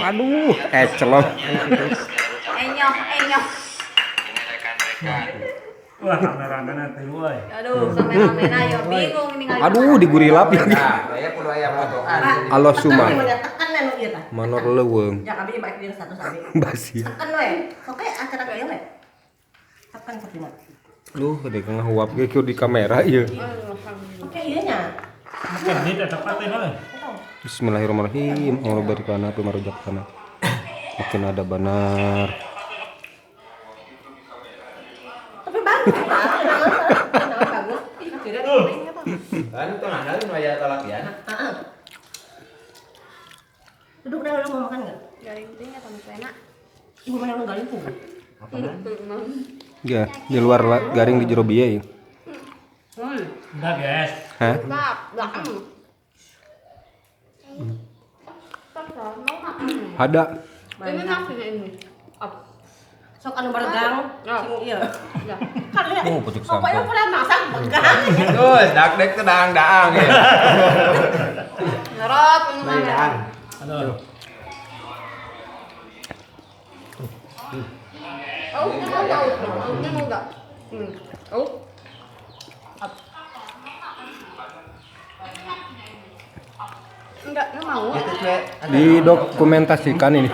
Aduh, ecelok. Enyoh, enyoh. Wah, kameramen nanti woi. Aduh, kameramen ayo bingung ini ngali. Aduh, digurilap ya. Nah, saya kudu aya fotoan. Allah suma. Tekan anu ieu tah. Manor leuweung. Ya abi baik dina satu abi. Basi. Tekan we. Sok acara kieu we. Tekan kupina. Duh, gede ngahuap ge kieu di kamera ieu. Oke ieu nya. Ini tetep teh euy. Bismillahirrahmanirrahim. Allah barik lana fi ma razaqtana. Makin ada benar. Tapi bagus. Bagus. Kan itu ngandalin waya lalakian. Heeh. Duduk dah, lu mau makan enggak? Garing ting atau enak. Ibu mana lu garing tuh? Ya, di luar garing di jero bieu ya. Enggak, guys. Hah? Ada. Ini nasinya ini. Sok anu bergang, sing ieu. Kan Oh, pucuk sampah. Pokoknya pernah masak begang. Terus dak-dek teh daang-daang ya. Ngerot ini mah. Aduh. Oh, ini mau enggak? Ini mau enggak? Oh. Enggak, enggak mau. Didokumentasikan ini.